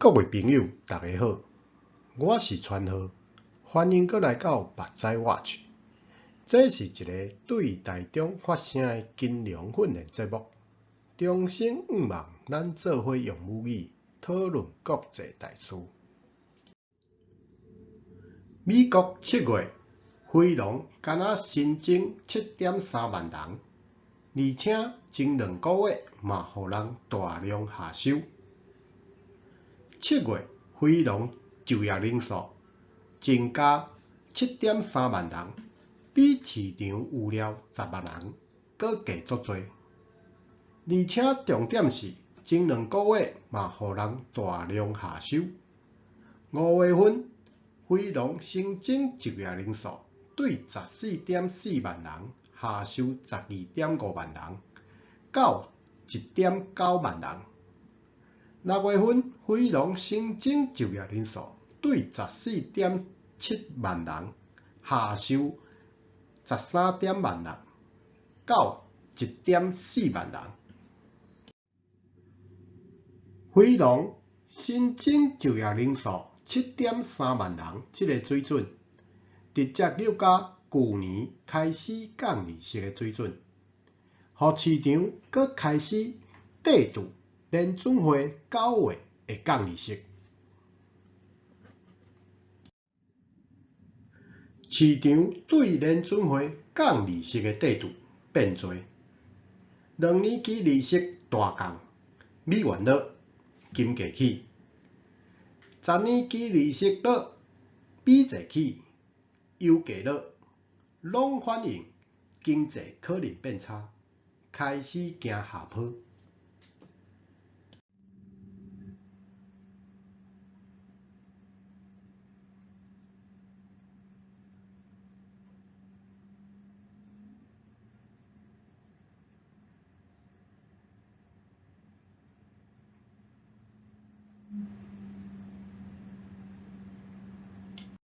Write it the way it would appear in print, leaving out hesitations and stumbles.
各位朋友，大家好，我是川浩，歡迎閣來到目屎 Watch。這是一个對台中發聲的金融訓練節目，衷心向望咱做伙用母語討論國際大事。美國7月非農干焦新增7.3萬人，而且前兩个月嘛予人大量下收。7月非農就業人數增加7.3萬人，比市場預料10萬人閣低足濟。而且重點是前兩个月嘛予人大量下收。5月份非農新增就業人數對14.4萬人下收12.5萬人，到1.9萬人。6月份非農新增就業人數對14.7萬人下收13點萬人，到1.4萬人。非農新增就業人數7.3萬人，這个水準，直接又佮舊年開始降利息的水準，予市場閣開始底注聯準會9月會降利息。市場對聯準會降利息的底注變濟，兩年期利息大降，美元落，金價起；十年期利息落，美債起，油價落，攏反映經濟可能變差，開始行下坡。